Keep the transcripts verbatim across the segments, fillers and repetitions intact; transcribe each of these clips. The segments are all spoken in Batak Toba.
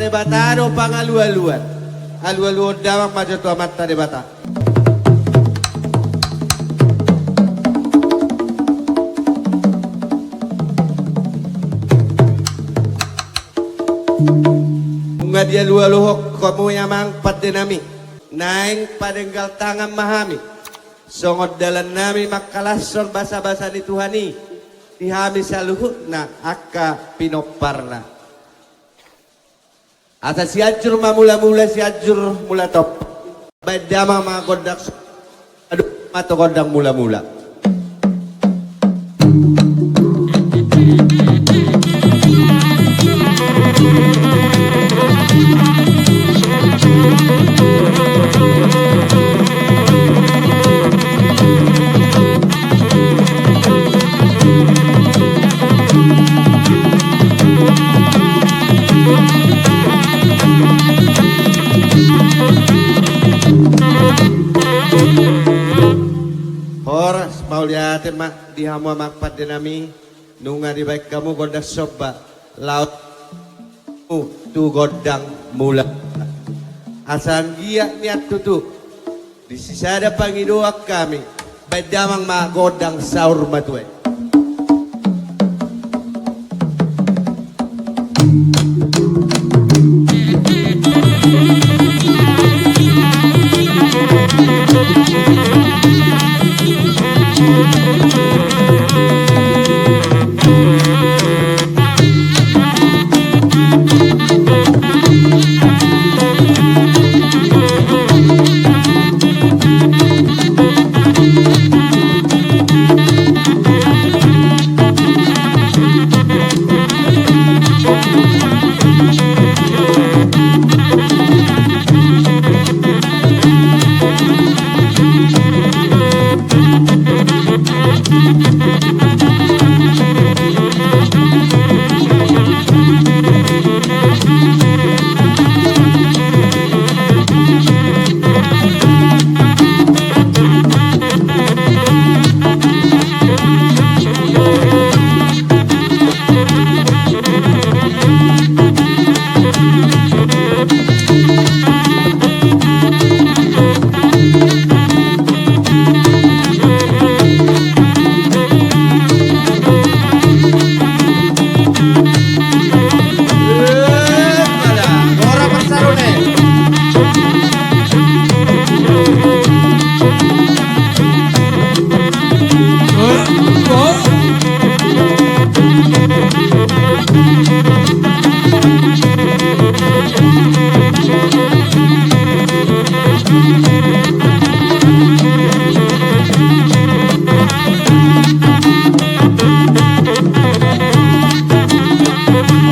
Debata do pangalualuan. Alualuhon damang ma jo tu Amanta Debata. Nunga dialualuhon hamu i amang pandenami. Naeng padenggal tangan ma hami. Songon dalannami mangkalashon basabasa ni Tuhan i di hami saluhutna angka pinomparna. Asa Sianjur ma mulamula, Sianjur mula top. Baen damang ma gondang s-, adong ma tu gondang mulamula. Horas, mauliate ma di hamu amang pandenami. Nunga dibaen hamu gondang somba, laos tu gondang mula. Asa anggiat nian tutu di sisada pangidoan hami, baen damang ma gondang saur matua i.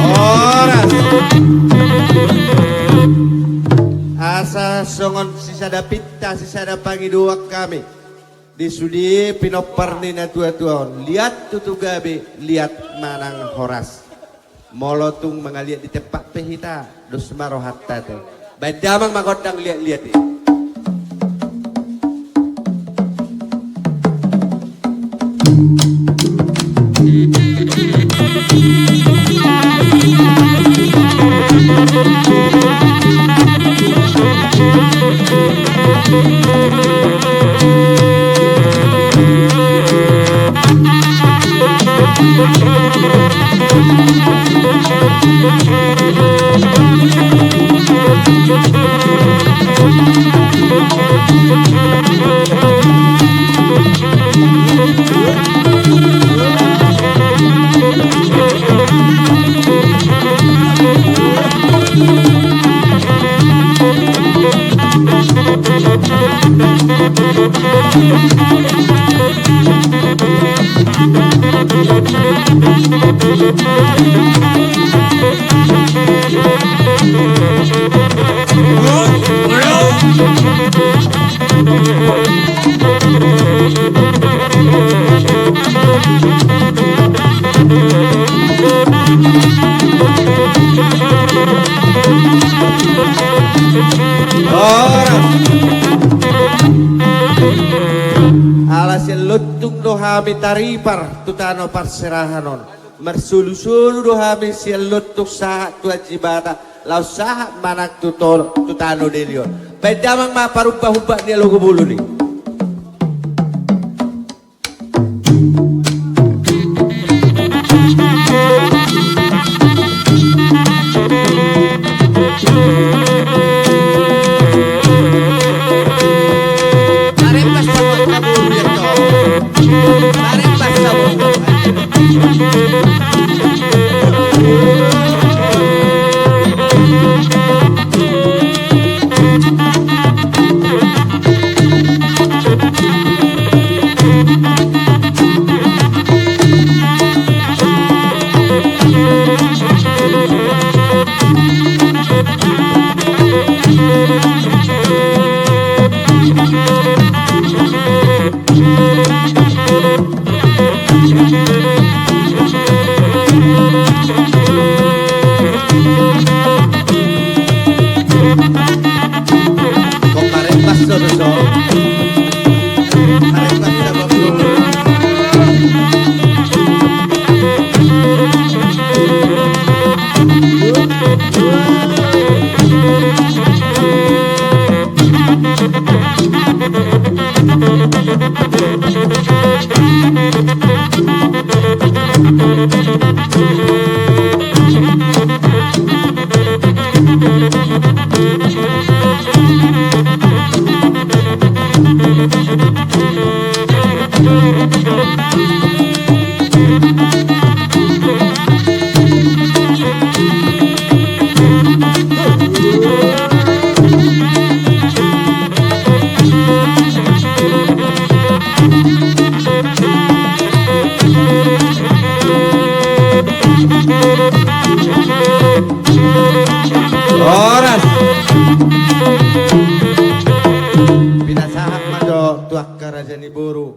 Horas. Asa songon sisada pinta, sisada pangidoan hami. Di sude pinompar ni natuatua on, liat tutu gabe, liat manang horas. Molo tung mangaliat di tempat pe hita, dos ma rohanta tu. Baen damang ma gondang liatliat i. Horas. Ala sian lontung do hami taripar tu tano parserahan on. Marsolusolu do hami sian lontung sahat tu Ajibata, laos sahat ma nang tu to-, tu tano Deli on. Baen damang ma parhumbahumbak ni alogo bolon i. Horas. Pinasahat ma jo tu angka raja ni boru.